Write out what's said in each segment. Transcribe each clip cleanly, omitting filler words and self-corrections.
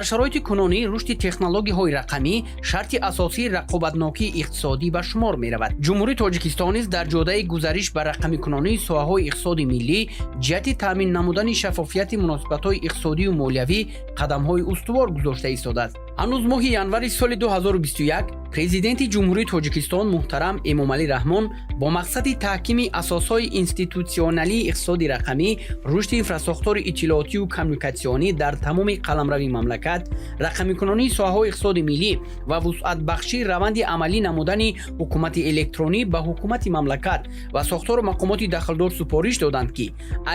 Шароити кунунӣ рушди технологияҳои рақамӣ шарти асосии рақобатнокии иқтисодӣ ба шумор меравад. Ҷумҳурии Тоҷикистон низ дар ҷодаи гузариш ба рақамикунонии соҳаҳои иқтисоди миллӣ ҷиҳати таъмин намудани шаффофияти муносибатҳои иқтисодию молиявӣ қадамҳои устувор гузошта истодааст. Ҳанӯз моҳи январи соли 2021 Президенти Ҷумҳурии Тоҷикистон муҳтарам Эмомалӣ Раҳмон бо мақсади таҳкими асосҳои институтсионалии иқтисоди рақамӣ, рушди инфрасохтори иттилоотию коммуникатсионӣ дар тамоми қаламрави мамлакат, рақамикунонии соҳаҳои иқтисоди миллӣ ва вусъатбахшии раванди амалӣ намудани ҳукумати электронӣ ба ҳукумати мамлакат ва сохтору мақомоти дахлдор супориш доданд, ки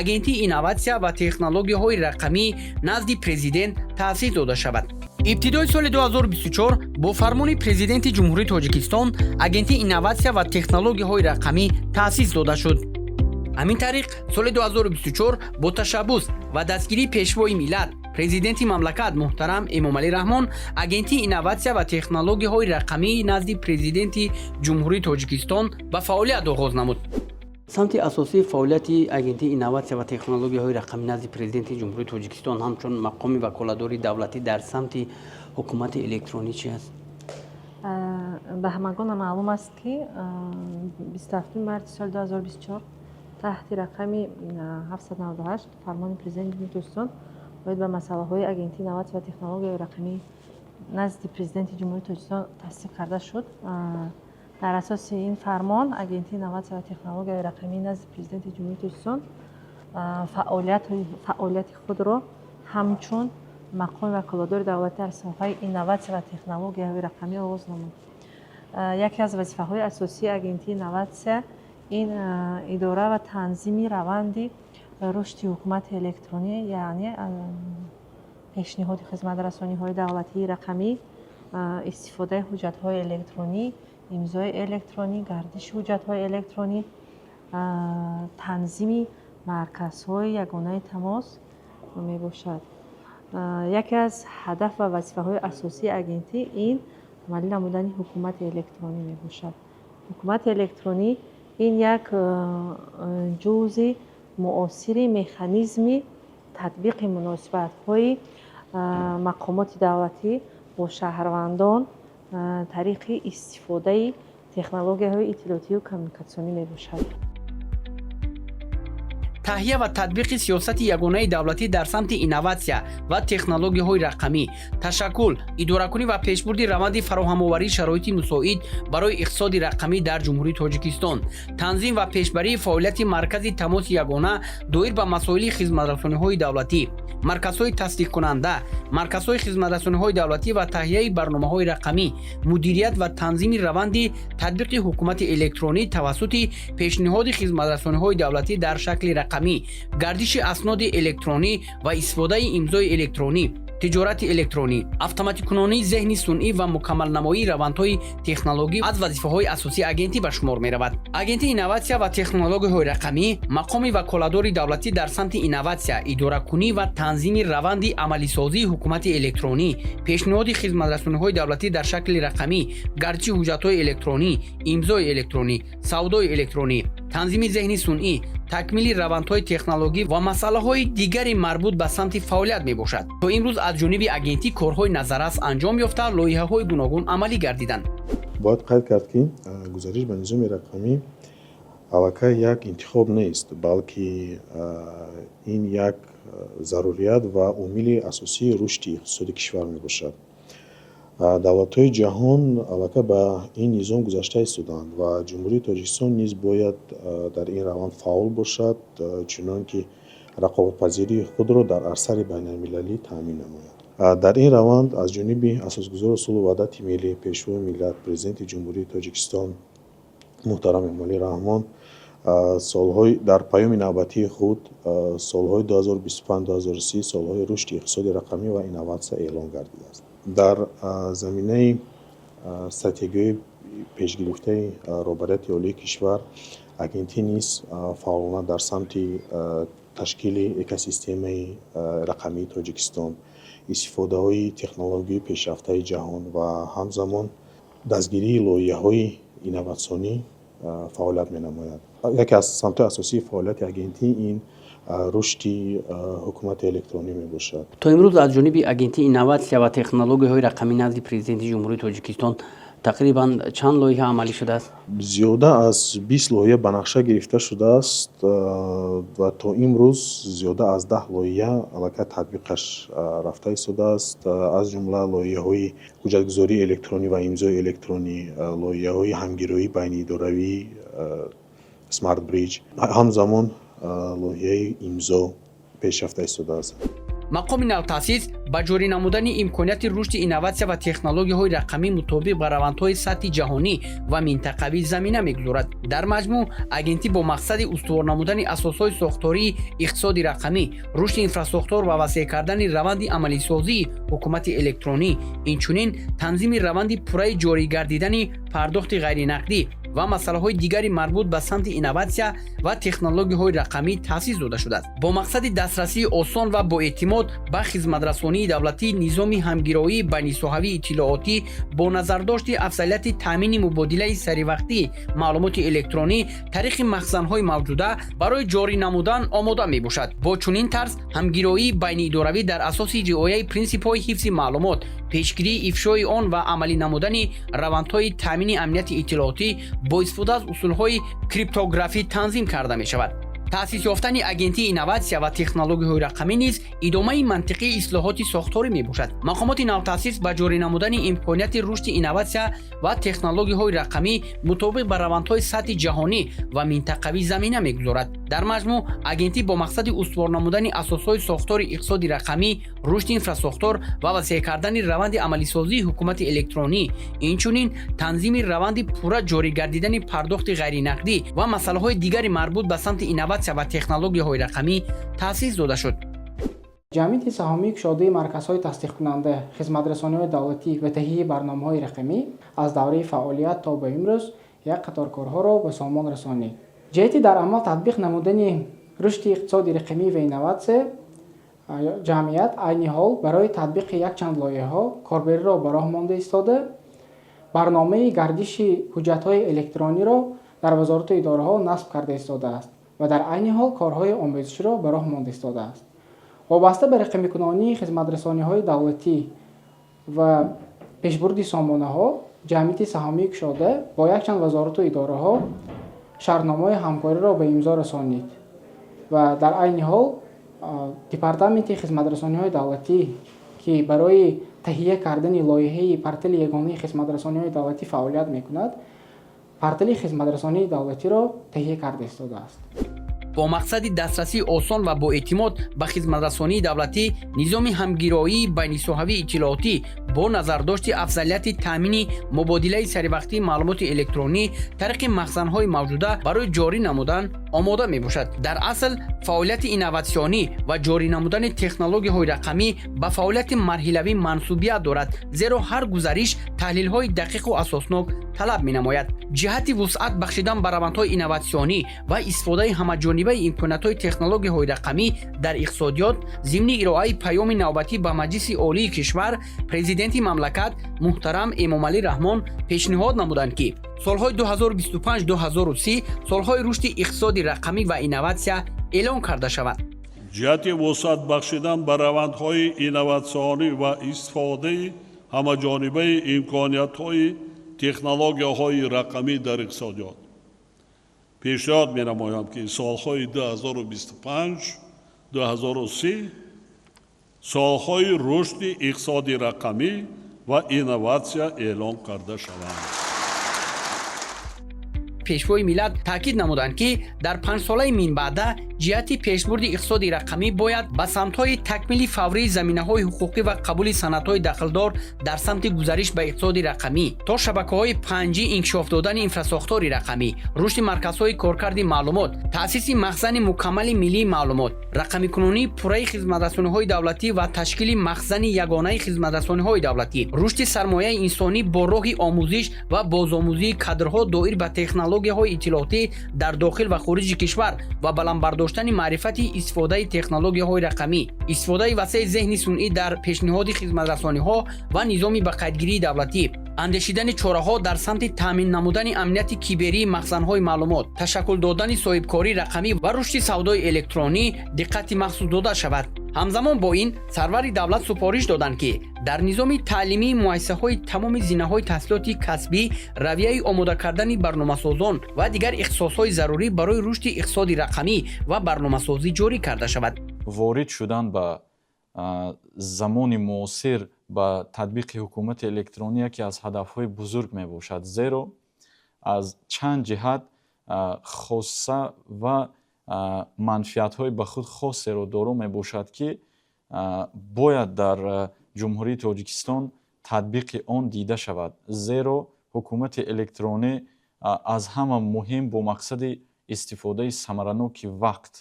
Агентии инноватсия ва технологияҳои рақамӣ назди Президент таъсис дода шавад. Ибтидои соли 2024 бо фармони Президенти Ҷумҳурии Тоҷикистон Агентии инноватсия ва технологияҳои рақамӣ таъсис дода шуд. Ҳамин тариқ, соли 2024 бо ташаббус ва дастгирии Пешвои миллат, Президенти мамлакат муҳтарам Эмомалӣ Раҳмон Агентии инноватсия ва технологияҳои рақамӣ назди Президенти Ҷумҳурии Тоҷикистон ба фаъолият оғоз намуд. Самти асосии фаъолияти Агентии инноватсия ва технологияҳои рақамӣ назди Президенти Ҷумҳурии Тоҷикистон ҳамчун мақоми ваколатдори давлатӣ дар самти ҳукумати электронӣ чи аст? Ба ҳамагона маълум аст, ки 27 марти соли 2024 таҳти рақами 798 фармони Президенти Ҷумҳурии Тоҷикистон оид ба масъалаҳои Агентии инноватсия ва технологияҳои рақамӣ назди Президенти Ҷумҳурии Тоҷикистон тасдиқ карда шуд. Дар асоси ин фармон Агентии инноватсия ва технологияҳои рақамӣ назди Президенти Ҷумҳурии Тоҷикистон фаъолияти худро ҳамчун мақоми ваколатдори давлатӣ дар соҳаи инноватсия ва технологияҳои рақамӣ оғоз намуд. Яке аз вазифаҳои асосии Агентии инноватсия ин идора ва танзими раванди рушди ҳукумати электронӣ, яъне пешниҳоди хизматрасониҳои давлатии рақамӣ, истифодаи ҳуҷҷатҳои электронӣ, имзои электронӣ, гардиши ҳуҷҷатҳои электронӣ, танзими марказҳои ягонаи тамос мебошад. Яке аз ҳадаф ва вазифаҳои асосии агентӣ ин амалӣ намудани ҳукумати электронӣ мебошад. Ҳукумати электронӣ ин як ҷузъи муосири механизми татбиқи муносибатҳои мақомоти давлатӣ бо шаҳрвандон тариқи истифодаи технологияҳои иттилоотию коммуникатсионӣ мебошад. Таҳия ва татбиқи сиёсати ягонаи давлатӣ дар самти инноватсия ва технологияҳои рақамӣ, ташаккул, идоракунӣ ва пешбурди раванди фароҳамоварии шароити мусоид барои иқтисоди рақамӣ дар Ҷумҳурии Тоҷикистон, танзим ва пешбарии фаъолияти маркази тамоси ягона доир ба масоили хизматрасониҳои давлатӣ, марказҳои тасдиқкунанда, марказҳои хизматрасониҳои давлатӣ ва таҳияи барномаҳои рақамӣ, мудирият ва танзими раванди татбиқи ҳукумати электронӣ тавассути пешниҳоди хизматрасониҳои давлатӣ дар шакли рақамӣ, гардиши асноди электронӣ ва истифодаи имзои электронӣ, тиҷорати электронӣ, автоматикунонии зеҳни сунъӣ ва мукаммалнамоии равандҳои технологӣ аз вазифаҳои асосии агентӣ ба шумор меравад. Агентии инноватсия ва технологияҳои рақамӣ мақоми ваколатдори давлатӣ дар самти инноватсия, идоракунӣ ва танзими раванди амалисозии ҳукумати электронӣ, пешниҳоди хизматрасониҳои давлатӣ дар шакли рақамӣ, гардиши ҳуҷҷатҳои электронӣ, имзои электронӣ, савдои электронӣ, танзими зеҳни сунъӣ, такмили равандҳои технологӣ ва масъалаҳои дигари марбут ба самти фаъолият мебошад. То имрӯз аз ҷониби агентӣ корҳои назаррас анҷом ёфта, лоиҳаҳои гуногун амалӣ гардиданд. Бояд қайд кард, ки гузариш ба низоми рақамӣ аллакай як интихоб нест, балки ин як зарурият ва омили асосии рушди иқтисоди кишвар мебошад. Давлатҳои ҷаҳон аллакай ба ин низом гузашта истодаанд ва Ҷумҳурии Тоҷикистон низ бояд дар ин раванд фаъол бошад, чунон ки рақобатпазирии худро дар арсари байналмилалӣ таъмин намояд. Дар ин раванд аз ҷониби Асосгузори сулҳу ваҳдати миллӣ, Пешвои миллат, Президенти Ҷумҳурии Тоҷикистон муҳтарам Эмомалӣ Раҳмон солҳои дар паёми навбатии худ солҳои 2025-2030 солҳои рушди иқтисоди рақамӣ ва инноватсия эълон гардидааст. Дар заминаи стратегияҳои пешгирифтаи роҳбарияти олии кишвар агентӣ низ фаъолона дар самти ташкили экосистемаи рақамии Тоҷикистон, истифодаҳои технологияи пешрафтаи ҷаҳон ва ҳамзамон дастгирии лоиҳаҳои инноватсионӣ. фаъолият менамояд. Яке аз самтҳои асосии фаъолияти агентӣ ин рушди ҳукумати электронӣ мебошад. То имрӯз аз ҷониби Агентии инноватсия ва технологияҳои рақамӣ назди Президенти Ҷумҳурии Тоҷикистон тақрибан чанд лоиҳа амалӣ шудааст? Зиёда аз 20 лоиҳа ба нақша гирифта шудааст ва то имрӯз зиёда аз 10 лоиҳа аллакай татбиқаш рафта истодааст, аз ҷумла лоиҳаҳои ҳуҷҷатгузории электронӣ ва имзои электронӣ, лоиҳаҳои ҳамгироӣ байниидоравӣ, smart bridge, ҳамзамон лоиҳаи имзо пешрафта истодааст. Мақоми навтаъсис ба ҷорӣ намудани имконияти рушди инноватсия ва технологияҳои рақамӣ мутобиқ ба равандҳои сатҳи ҷаҳонӣ ва минтақавӣ замина мегузорад. Дар маҷмӯъ, агентӣ бо мақсади устувор намудани асосҳои сохтории иқтисоди рақамӣ, рушди инфрасохтор ва васеъ кардани раванди амалисозии ҳукумати электронӣ, инчунин танзими раванди пурраи ҷорӣ гардидани пардохти ғайринақдӣ ва масъалаҳои дигари марбут ба самти инноватсия ва технологияҳои рақамӣ таъсис дода шудааст. Бо мақсади дастрасии осон ва боэътимод ба хизматрасонии давлатӣ, низоми ҳамгироии байнисоҳавии иттилоотӣ бо назардошти афзалияти таъмини мубодилаи саривақтии маълумоти электронӣ тариқи махзанҳои мавҷуда барои ҷорӣ намудан омода мебошад. Бо чунин тарз ҳамгироии байниидоравӣ дар асоси риояи принсипҳои ҳифзи маълумот, пешгирии ифшои он ва амалӣ намудани равандҳои таъмини амнияти иттилоотӣ бо истифода аз усулҳои криптографӣ танзим карда мешавад. Таъсис ёфтани Агентии инноватсия ва технологияҳои рақамӣ низ идомаи мантиқии ислоҳоти сохторӣ мебошад. Мақомоти навтаъсис ба ҷорӣ намудани имконияти рушди инноватсия ва технологияҳои рақамӣ мутобиқ ба равандҳои сатҳи ҷаҳонӣ ва минтақавӣ замина мегузорад. Дар маҷмӯъ, агентӣ бо мақсади устувор намудани асосҳои сохтори иқтисоди рақамӣ, рушди инфрасохтор ва васеъ кардани раванди амалисозии ҳукумати электронӣ, инчунин танзими раванди пурра ҷорӣ гардидани пардохти ғайринақдӣ ва масъалаҳои дигари марбут ба самти инноватсия ва технологияҳои рақамӣ таъсис дода шуд. Ҷамъияти саҳомии кушодаи марказҳои тасдиқкунанда, хизматрасониҳои давлатӣ ва таҳияи барномаҳои рақамӣ аз давраи фаъолият то ба имрӯз як қатор корҳоро ба сомон расонид. Ҷиҳати дар амал татбиқ намудани рушди иқтисоди рақамӣ ва инноватсия, ҷамъият айни ҳол барои татбиқи якчанд лоиҳаҳо корбариро ба роҳ монда истода, барномаи гардиши ҳуҷҷатҳои электрониро дар вазорату идораҳо насб карда истодааст ва дар айни ҳол корҳои омӯзиширо ба роҳ монда истодааст. Вобаста ба рақамикунонии хизматрасониҳои давлатӣ ва пешбурди сомонаҳо, ҷамъияти саҳомии кушода бо якчанд вазорату идораҳо шартномаҳои ҳамкориро ба имзо расонид ва дар айни ҳол департаменти хизматрасониҳои давлатӣ, ки барои таҳия кардани лоиҳаи портали ягонаи хизматрасониҳои давлатӣ фаъолият мекунад, портали хизматрасонии давлатиро таҳия карда истодааст. Бо мақсади дастрасии осон ва боэътимод ба хизматрасонии давлатӣ, низоми ҳамгироии байнисоҳавии иттилоотӣ бо назардошти афзалияти таъмини мубодилаи саривақтии маълумоти электронӣ тариқи махзанҳои мавҷуда барои ҷорӣ намудан омода мебошад. Дар асл, фаъолияти инноватсионӣ ва ҷорӣ намудани технологияҳои рақамӣ ба фаъолияти марҳилавӣ мансубият дорад, зеро ҳар гузариш таҳлилҳои дақиқу асоснок талаб менамояд. Ҷиҳати вусъат бахшидан ба равандҳои инноватсионӣ ва истифодаи ҳамаҷонибаи имкониятҳои технологияҳои рақамӣ дар иқтисодиёт, зимни ироаи паёми навбатӣ ба Маҷлиси Олии кишвар, Президенти мамлакат муҳтарам Эмомалӣ Раҳмон пешниҳод намуданд, ки солҳои 2025-2030 солҳои рушди иқтисоди рақамӣ ва инноватсия эълон карда шавад. Ҷиҳати вусъат бахшидан ба равандҳои инноватсионӣ ва истифодаи ҳамаҷонибаи имкониятҳои технологияҳои рақамӣ дар иқтисодиёт, пешниҳод менамоям, ки солҳои 2025-2030 солҳои рушди иқтисоди рақамӣ ва инноватсия эълон карда шаванд. Пешвои миллат таъкид намуданд, ки дар панҷсолаи минбаъда ҷиҳати пешбурди иқтисоди рақамӣ бояд ба самтҳои такмили фаврии заминаҳои ҳуқуқӣ ва қабули санадҳои дахлдор дар самти гузариш ба иқтисоди рақамӣ то шабакаҳои 5G, инкишоф додани инфрасохтори рақамӣ, рушди марказҳои коркарди маълумот, таъсиси махзани мукаммали миллии маълумот, рақамикунонии пурраи хизматрасониҳои давлатӣ ва ташкили махзани ягонаи хизматрасониҳои давлатӣ, рушди сармояи инсонӣ бо роҳи омӯзиш ва бозомӯзии кадрҳо доир ба технологияҳои иттилоотӣ дар дохил ва хориҷи кишвар ва баланд бардоштани маърифати истифодаи технологияҳои рақамӣ, истифодаи васеи зеҳни сунъӣ дар пешниҳоди хизматрасониҳо ва низоми ба қайдгирии давлатӣ. Андешидани чораҳо дар самти таъмин намудани амнияти киберии махзанҳои маълумот, ташаккул додани соҳибкории рақамӣ ва рушди савдои электронӣ диққати махсус дода шавад. Ҳамзамон бо ин, сарвари давлат супориш доданд, ки дар низоми таълимии муассисаҳои тамоми зинаҳои таҳсилоти касбӣ равияи омода кардани барномасозон ва дигар ихтисосҳои зарурӣ барои рушди иқтисоди рақамӣ ва барномасозӣ ҷорӣ карда шавад. Ворид шудан ба замони муосир, ба татбиқи ҳукумати электронӣ яке аз ҳадафҳои бузург мебошад, зеро аз чанд ҷиҳат хосса ва манфиатҳои ба худ хосеро доро мебошад, ки бояд дар Ҷумҳурии Тоҷикистон татбиқи он дида шавад, зеро ҳукумати электронӣ аз ҳама муҳим бо мақсади истифодаи самараноки вақт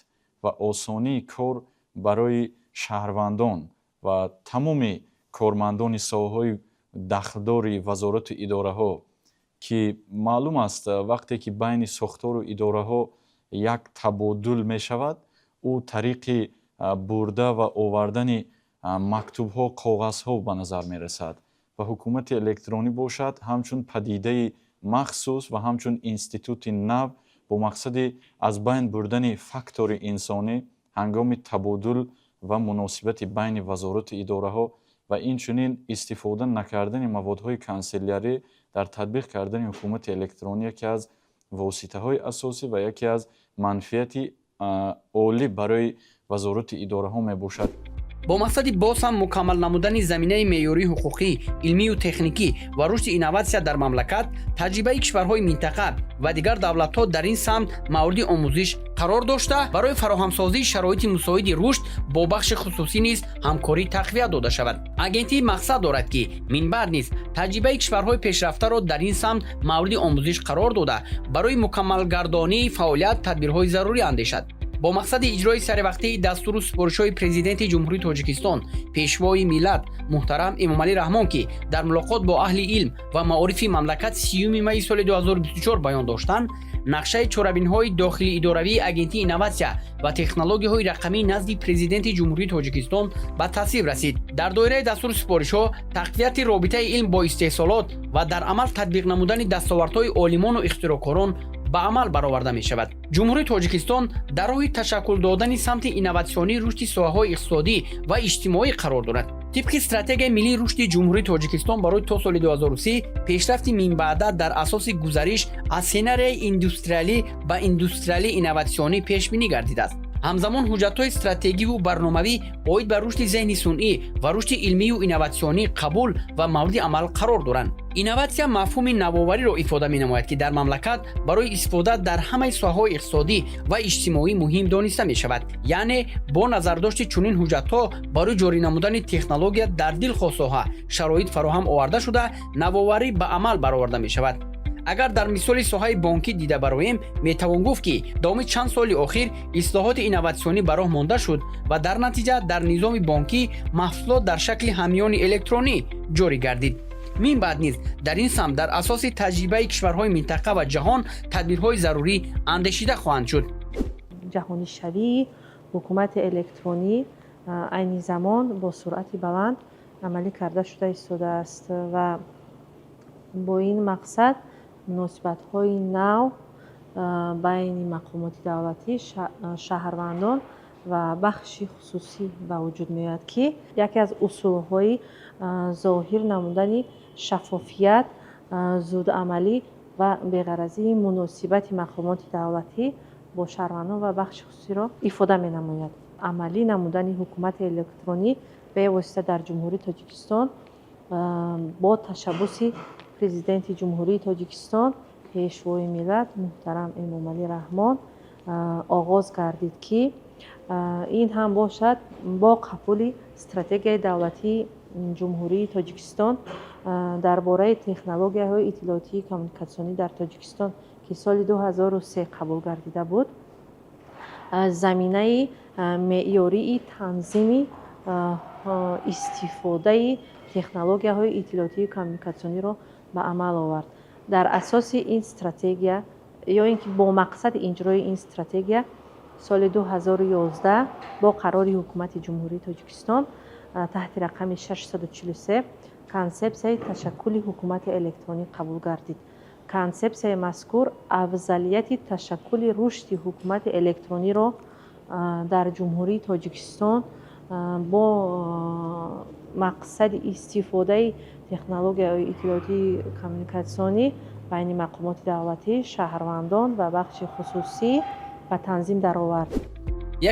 ва осонии кор барои шаҳрвандон ва тамоми кормандони соҳаҳои дахлдори вазорату идораҳо, ки маълум аст, вақте ки байни сохтору идораҳо як табодул мешавад, ӯ тариқи бурда ва овардани мактубҳо, коғазҳо ба назар мерасад ва ҳукумати электронӣ бошад, ҳамчун падидаи махсус ва ҳамчун институти нав бо мақсади аз байн бурдани фактори инсонӣ ҳангоми табодул ва муносибати байни вазорату идораҳо ва инчунин истифода накардани маводҳои канселярӣ дар татбиқ кардани ҳукумати электронӣ яке аз воситаҳои асосӣ ва яке аз манфиати олӣ барои вазорату идораҳо мебошад. Бо мақсади боз ҳам мукаммал намудани заминаи меъёрии ҳуқуқӣ, илмию техникӣ ва рушди инноватсия дар мамлакат, таҷрибаи кишварҳои минтақа ва дигар давлатҳо дар ин самт мавриди омӯзиш қарор дошта, барои фароҳамсозии шароити мусоиди рушд бо бахши хусусӣ низ ҳамкорӣ тақвият дода шавад. Агентӣ мақсад дорад, ки минбаъд низ таҷрибаи кишварҳои пешрафтаро дар ин самт мавриди омӯзиш қарор дода, барои мукаммалгардонии фаъолият тадбирҳои зарурӣ андешад. Бо мақсади иҷрои саривақтии дастуру супоришҳои Президенти Ҷумҳурии Тоҷикистон, Пешвои миллат муҳтарам Эмомалӣ Раҳмон, ки дар мулоқот бо аҳли илм ва маорифи мамлакат 30 майи соли 2024 баён доштанд, нақшаи чорабиниҳои дохилиидоравии Агентии инноватсия ва технологияҳои рақамӣ назди Президенти Ҷумҳурии Тоҷикистон ба тасвиб расид. Дар доираи дастуру супоришҳо тақвияти робитаи илм бо истеҳсолот ва дар амал татбиқ намудани дастовардҳои олимону ихтироъкорон ба амал бароварда мешавад. Ҷумҳурии Тоҷикистон дар роҳи ташаккул додани самти инноватсионии рушди соҳаҳои иқтисодӣ ва иҷтимоӣ қарор дорад. Тибқи Стратегияи миллии рушди Ҷумҳурии Тоҷикистон барои то соли 2030, пешрафти минбаъда дар асоси гузариш аз сценарияи индустриалӣ ба индустриалӣ инноватсионӣ пешбинӣ гардидааст. Ҳамзамон, ҳуҷҷатҳои стратегиву барномавӣ оид ба рушди зеҳни сунъӣ ва рушди илмию инноватсионӣ қабул ва мавриди амал қарор доранд. Инноватсия мафҳуми навовариро ифода менамояд, ки дар мамлакат барои истифода дар ҳамаи соҳаҳои иқтисодӣ ва иҷтимоӣ муҳим дониста мешавад. Яъне бо назардошти чунин ҳуҷҷатҳо барои ҷорӣ намудани технология дар дилхоҳ соҳа шароит фароҳам оварда шуда, навоварӣ ба амал бароварда мешавад. Агар дар мисоли соҳаи бонкӣ дида бароем, метавон гуфт, ки давоми чанд соли охир ислоҳоти инноватсионӣ ба роҳ монда шуд ва дар натиҷа дар низоми бонкӣ маҳсулот дар шакли ҳамёни электронӣ ҷорӣ гардид. Мин баъд низ дар ин самт дар асоси таҷрибаи кишварҳои минтақа ва ҷаҳон тадбирҳои зарурӣ андешида хоҳанд шуд. Ҷаҳонишавии ҳукумати электронӣ айни замон бо суръати баланд амалӣ карда шуда истодааст ва бо ин мақсад муносибатҳои нав байни мақомоти давлатӣ, шаҳрвандон ва бахши хусусӣ ба вуҷуд меояд, ки яке аз усулҳои зоҳир намудани шаффофият, зудамалӣ ва беғаразии муносибати мақомоти давлатӣ бо шаҳрвандон ва бахши хусусиро ифода менамояд. Амалӣ намудани ҳукумати электронӣ бевосита дар Ҷумҳурии Тоҷикистон бо ташаббуси Президенти Ҷумҳурии Тоҷикистон, Пешвои миллат муҳтарам Эмомалӣ Раҳмон оғоз гардид, ки ин ҳам бошад бо қабули Стратегияи давлатии Ҷумҳурии Тоҷикистон дар бораи технологияҳои иттилоотии коммуникатсионӣ дар Тоҷикистон, ки соли 2003 қабул гардида буд, заминаи меъёрии танзими истифодаи технологияҳои иттилоотию коммуникатсиониро ба амал овард. Дар асоси ин стратегия ё ин ки бо мақсади иҷрои ин стратегия соли 2011 бо қарори Ҳукумати Ҷумҳурии Тоҷикистон таҳти рақами 643 Консепсияи ташаккули ҳукумати электронӣ қабул гардид. Консепсияи мазкур афзалияти ташаккули рушди ҳукумати электрониро дар Ҷумҳурии Тоҷикистон бо мақсади истифодаи технологияҳои иттилоотии коммуникатсионӣ байни мақомоти давлатӣ, шаҳрвандон ва бахши хусусӣ ба танзим даровард.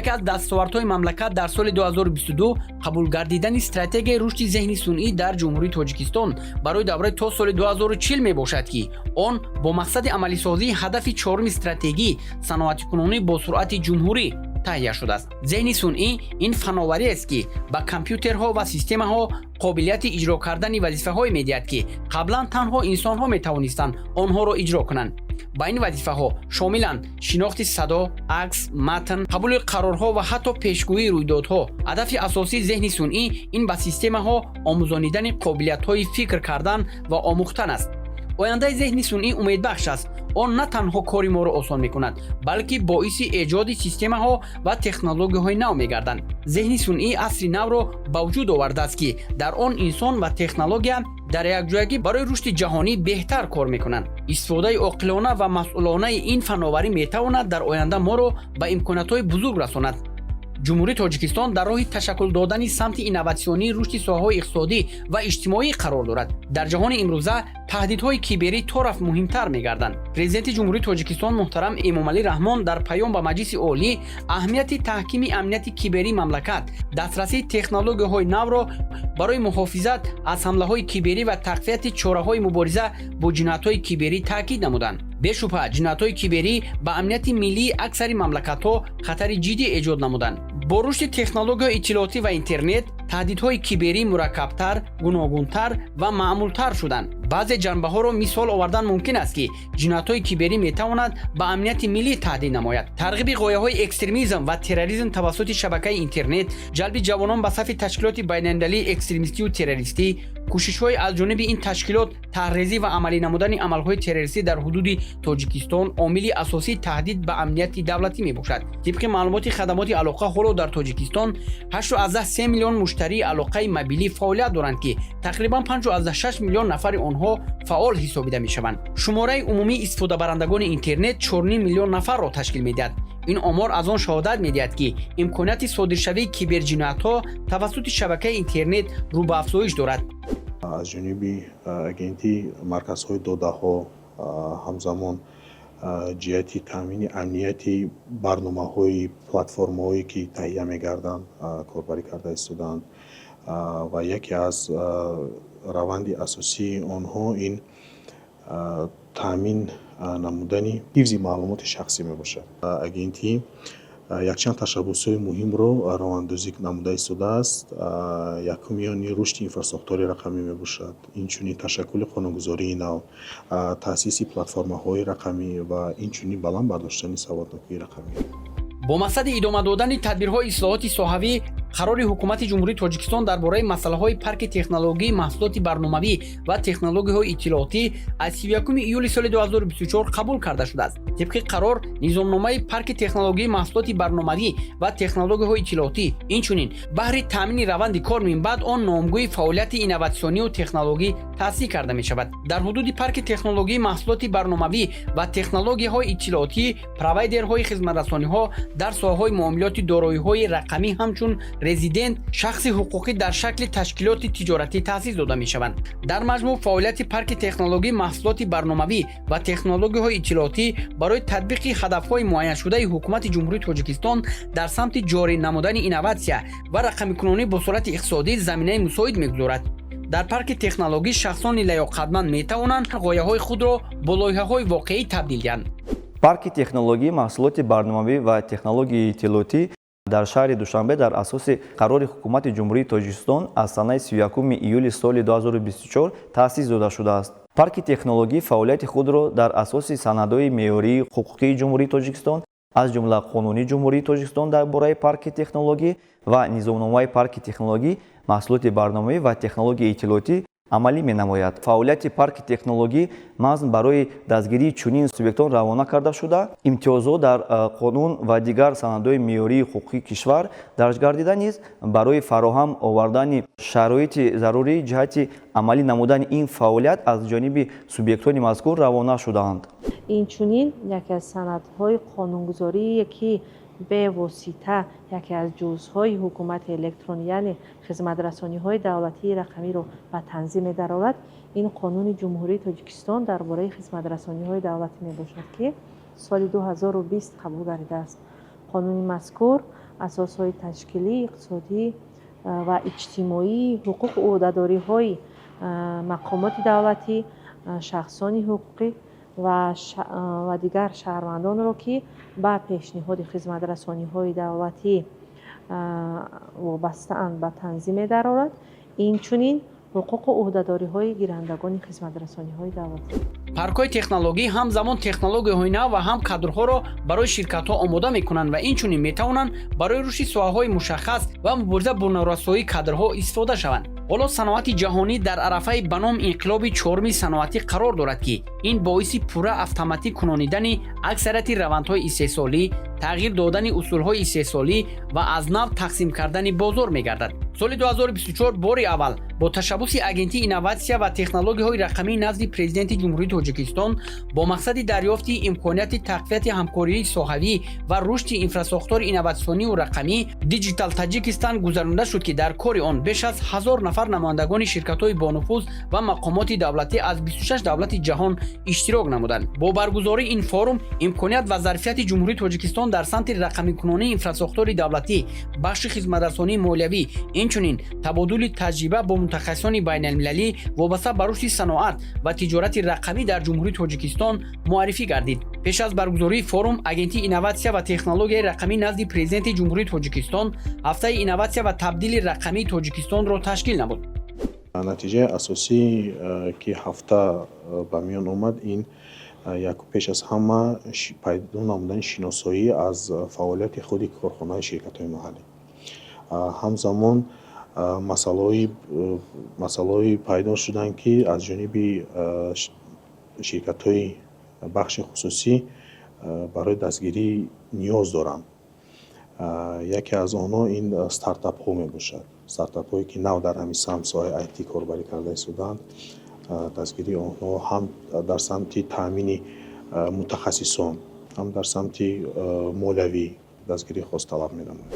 Яке аз дастовардҳои мамлакат дар соли 2022 қабул гардидани Стратегияи рушди зеҳни сунъӣ дар Ҷумҳурии Тоҷикистон барои давраи то соли 2040 мебошад, ки он бо мақсади амалисозии ҳадафи чоруми стратегӣ, саноатикунонӣ бо суръати ҷумҳурӣ, таҳия шудааст. Зеҳни сунъӣ ин фановариест, ки ба компютерҳо ва системаҳо қобилияти иҷро кардани вазифаҳое медиҳад, ки қаблан танҳо инсонҳо метавонистанд онҳоро иҷро кунанд. Ба ин вазифаҳо шомиланд шинохти садо, акс, матн, қабули қарорҳо ва ҳатто пешгӯии рӯйдодҳо. Ҳадафи асосии зеҳни сунъӣ ин ба системаҳо омӯзонидани қобилиятҳои фикр кардан ва омӯхтан аст. Ояндаи зеҳни сунъӣ умедбахш аст. Он на танҳо кори моро осон мекунад, балки боиси эҷоди системаҳо ва технологияҳои нав мегарданд. Зеҳни сунъӣ асри навро ба вуҷуд овардааст, ки дар он инсон ва технология дар якҷоягӣ барои рушди ҷаҳонӣ беҳтар кор мекунанд. Истифодаи оқилона ва масъулонаи ин фановарӣ метавонад дар оянда моро ба имкониятҳои бузург расонад. Ҷумҳурии Тоҷикистон дар роҳи ташаккул додани самти инноватсионии рушди соҳаҳои иқтисодӣ ва иҷтимоӣ қарор дорад. Дар ҷаҳони имрӯза таҳдидҳои киберӣ то рафт муҳимтар мегарданд. Президенти Ҷумҳурии Тоҷикистон муҳтарам Эмомалӣ Раҳмон дар паём ба Маҷлиси Олӣ аҳамияти таҳкими амнияти киберии мамлакат, дастрасии технологияҳои навро барои муҳофизат аз ҳамлаҳои киберӣ ва тақвияти чораҳои мубориза бо ҷиноятҳои киберӣ таъкид намуданд. Бешубҳа, ҷиноятҳои киберӣ ба амнияти миллии аксари мамлакатҳо хатари ҷиддӣ эҷод намуданд. Бо рушди технологияҳои иттилоотӣ ва интернет таҳдидҳои киберӣ мураккабтар, гуногунтар ва маъмултар шуданд. Баъзе ҷанбаҳоро мисол овардан мумкин аст, ки ҷиноятҳои киберӣ метавонад ба амнияти миллӣ таҳдид намояд: тарғиби ғояҳои экстремизм ва терроризм тавассути шабакаи интернет, ҷалби ҷавонон ба сафи ташкилоти байналмилалии экстремистию террористӣ, кӯшишҳои аз ҷониби ин ташкилот тарҳрезӣ ва амалӣ намудани амалҳои террористӣ дар ҳудуди Тоҷикистон омили асосии таҳдид ба амнияти давлатӣ мебошад. Тибқи маълумоти хадамоти алоқа, ҳоло дар Тоҷикистон 8,3 миллион муштарии алоқаи мобилӣ фаъолият доранд, ки тақрибан 5,6 миллион нафари онҳо фаъол ҳисобида мешаванд. Шумораи умумии истифодабарандагони интернет 4 миллион нафарро ташкил медиҳад. Ин омор аз он шаҳодат медиҳад, ки имконияти содиршавии киберҷиноятҳо тавассути шабакаи интернет рӯ ба афзоиш дорад. Аз ҷониби агентӣ марказҳои додаҳо, ҳамзамон ҷиҳати таъмини амнияти барномаҳои платформаҳое, ки таҳия мегарданд, корбарӣ карда истодаанд ва яке аз раванди асосии онҳо ин таъмин намудани ҳифзи маълумоти шахсӣ мебошад. Агентӣ якчанд ташаббусҳои муҳимро роҳандозӣ намуда истодааст. Якуми он рушди инфрасохтори рақамӣ мебошад, инчунин ташаккули қонунгузории нав, таъсиси платформаҳои рақамӣ ва инчунин баланд бардоштани саводнокии рақамӣ. Бо мақсади идома додани тадбирҳои ислоҳоти соҳавӣ, қарори Ҳукумати Ҷумҳурии Тоҷикистон дар бораи масъалаҳои парки технологии маҳсулоти барномавӣ ва технологияҳои иттилоотӣ аз 31 июли соли 2024 қабул карда шудааст. Тибқи қарор, низомномаи парки технологии маҳсулоти барномавӣ ва технологияҳои иттилоотӣ, инчунин баҳри таъмини раванди кор минбаъд он номгӯи фаъолияти инноватсионию технологӣ таъсис карда мешавад. Дар ҳудуди парки технологии маҳсулоти барномавӣ ва технологияҳои иттилоотӣ провайдерҳои хизматрасониҳо дар соҳаҳои муомилоти дороиҳои рақамӣ ҳамчун резидент, шахси ҳуқуқӣ дар шакли ташкилоти тиҷоратӣ таъсис дода мешаванд. Дар маҷмӯъ, фаъолияти парки технологии маҳсулоти барномавӣ ва технологияҳои иттилоотӣ барои татбиқи ҳадафҳои муайяншудаи Ҳукумати Ҷумҳурии Тоҷикистон дар самти ҷорӣ намудани инноватсия ва рақамикунонӣ бо суръати иқтисодӣ заминаи мусоид мегузорад. Дар парки технологӣ шахсони лаёқатманд метавонанд ғояҳои худро бо лоиҳаҳои воқеӣ табдил диҳанд. Парки технологии маҳсулоти барномавӣ ва технологияи иттилоотӣ дар шаҳри Душанбе дар асоси қарори Ҳукумати Ҷумҳурии Тоҷикистон аз санаи 31 июли соли 2024 таъсис дода шудааст. Парки технологӣ фаъолияти худро дар асоси санадҳои меъёрии ҳуқуқии Ҷумҳурии Тоҷикистон, аз ҷумла Қонуни Ҷумҳурии Тоҷикистон дар бораи парки технологӣ ва Низомномаи парки технологӣ маҳсулоти барномавӣ ва технологияи иттилоотӣ Амалӣ менамояд. Фаъолияти парки технологӣ маҳз барои дастгирии чунин субъектон равона карда шуда, имтиёзҳо дар қонун ва дигар санадҳои меъёрии ҳуқуқии кишвар дарҷ гардида низ барои фароҳам овардани шароити зарурӣ ҷиҳати амалӣ намудани ин фаъолият аз ҷониби субъектони мазкур равона шудаанд. Инчунин яке аз санадҳои қонунгузорие, ки бевосита яке аз ҷузъҳои ҳукумати электронӣ, яъне хизматрасониҳои давлатии рақамиро ба танзим медарорад, ин Қонуни Ҷумҳурии Тоҷикистон дар бораи хизматрасониҳои давлатӣ мебошад, ки соли 2020 қабул гардидааст. Қонуни мазкур асосҳои ташкилӣ, иқтисодӣ ва иҷтимоии ҳуқуқу ӯҳдадориҳои мақомоти давлатӣ, шахсони ҳуқуқӣ ва дигар шаҳрвандонро, ки ба пешниҳоди хизматрасониҳои давлатӣ вобастаанд, ба танзим медарорад, инчунин ҳуқуқу ӯҳдадориҳои гирандагони хизматрасониҳои давлатӣ. Паркҳои технологӣ ҳамзамон технологияҳои нав ва ҳам кадрҳоро барои ширкатҳо омода мекунанд ва инчунин метавонанд барои рушди соҳаҳои мушаххас ва мубориза бо норасоии кадрҳо истифода шаванд. Ҳоло саноати ҷаҳонӣ дар арафаи ба ном инқилоби чоруми саноатӣ қарор дорад, ки ин боиси пурра автоматӣ кунонидани аксарияти равандҳои истеҳсолӣ, тағйир додани усулҳои истеҳсолӣ ва аз нав тақсим кардани бозор мегардад. Соли 2024 бори аввал бо ташаббуси Агентии инноватсия ва технологияҳои рақамии назди Президенти Ҷумҳурии Тоҷикистон бо мақсади дарёфти имконияти тақвияти ҳамкории соҳавӣ ва рушди инфрасохтори инноватсионию рақамӣ Digital Tajikistan гузаронида шуд, ки дар кори он беш аз 1000 нафар намояндагони ширкатҳои бонуфуз ва мақомоти давлатӣ аз 26 давлати ҷаҳон иштирок намуданд. Бо баргузории ин форум имконият ва зарфияти Ҷумҳурии Тоҷикистон дар самти рақамикунонии инфрасохтори давлатӣ, бахши хизматрасонии молиявӣ, инчунин табодули таҷриба бо мутахассисони байналмилалӣ вобаста ба рушди саноат ва тиҷорати рақамӣ дар Ҷумҳурии Тоҷикистон муаррифӣ гардид. Пеш аз баргузории форум Агентии инноватсия ва технологияи рақамӣ назди Президенти Ҷумҳурии Тоҷикистон ҳафтаи инноватсия ва табдили рақамии Тоҷикистонро ташкил намуд. Натиҷаи асосӣ, ки ҳафта ба миён омад, ин яку пеш аз ҳама пайдо намудани шиносоӣ аз фаъолияти худи корхонаи ширкатҳои маҳаллӣ. Ҳамзамон масъалаҳои пайдо шуданд, ки аз ҷониби ширкатҳои бахши хусусӣ барои дастгирӣ ниёз доранд. Яке аз онҳо ин стартапҳо мебошад. Стартапҳое, ки нав дар ҳамин самт, соҳаи IT, корбарӣ карда истодаанд, дастгирии онҳо ҳам дар самти таъмини мутахассисон, ҳам дар самти молиявӣ дастгирии хос талаб менамояд.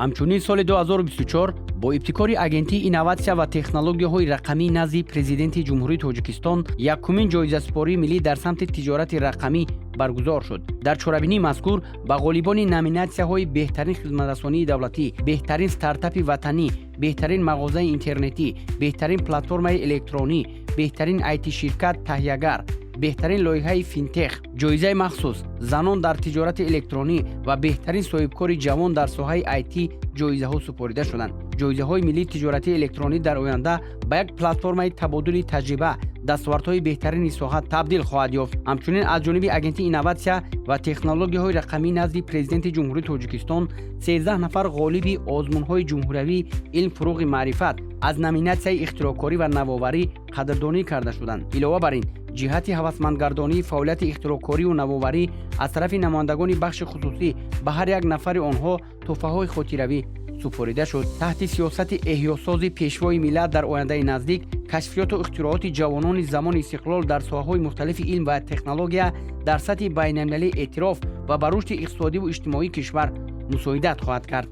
Ҳамчунин соли 2024 бо ибтикори Агентии инноватсия ва технологияҳои рақамӣ назди Президенти Ҷумҳурии Тоҷикистон якумин ҷоизасупории миллӣ дар самти тиҷорати рақамӣ баргузор шуд. Дар чорабинии мазкур ба ғолибони номинатсияҳои беҳтарин хизматрасонии давлатӣ, беҳтарин стартапи ватанӣ, беҳтарин мағозаи интернетӣ, беҳтарин платформаи электронӣ, беҳтарин IT-ширкат таҳиягар, беҳтарин лоиҳаи финтех, ҷоизаи махсус занон дар тиҷорати электронӣ ва беҳтарин соҳибкори ҷавон дар соҳаи IT ҷоизаҳо супорида шуданд. Ҷоизаҳои миллии тиҷоратии электронӣ дар оянда ба як платформаи табодули таҷриба, дастовардҳои беҳтарини соҳа табдил хоҳад ёфт. Ҳамчунин аз ҷониби Агентии инноватсия ва технологияҳои рақамӣ назди Президенти Ҷумҳурии Тоҷикистон 13 нафар ғолиби озмунҳои ҷумҳуриявии илм, фурӯғи маърифат аз номинатсияи ихтироъкорӣ ва навоварӣ қадрдонӣ карда шуданд. Илова бар ин, ҷиҳати ҳавасмандгардонии фаъолияти ихтироъкорию навоварӣ аз тарафи намояндагони бахши хусусӣ ба ҳар як нафари онҳо тӯҳфаҳои хотиравӣ супорида шуд. Таҳти сиёсати эҳёсози Пешвои миллат дар ояндаи наздик кашфиёту ихтирооти ҷавонони замони истиқлол дар соҳаҳои мухталифи илм ва технология дар сатҳи байналмилалӣ эътироф ва ба рушди иқтисодиву иҷтимоии кишвар мусоидат хоҳад кард.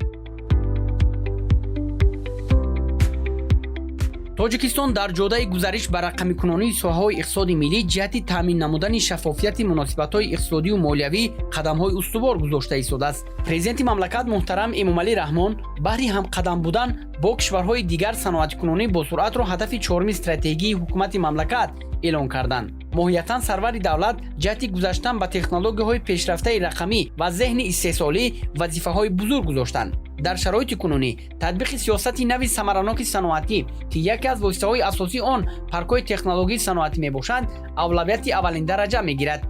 Тоҷикистон дар ҷодаи гузариш ба рақамикунонии соҳаҳои иқтисоди миллӣ ҷиҳати таъмин намудани шаффофияти муносибатҳои иқтисодию молиявӣ қадамҳои устувор гузошта истодааст. Президенти мамлакат муҳтарам Эмомалӣ Раҳмон баҳри ҳамқадам будан бо кишварҳои дигар саноаткунонӣ босуръатро ҳадафи чоруми стратегии ҳукумати мамлакат эълон карданд. Моҳиятан сарвари давлат ҷиҳати гузаштан ба технологияҳои пешрафтаи рақамӣ ва зеҳни истеҳсолӣ вазифаҳои бузург гузоштанд. Дар шароити кунунӣ татбиқи сиёсати нави самараноки саноатӣ, ки яке аз воситаҳои асосии он паркҳои технологии саноатӣ мебошанд, авлавияти аввалиндараҷа мегирад.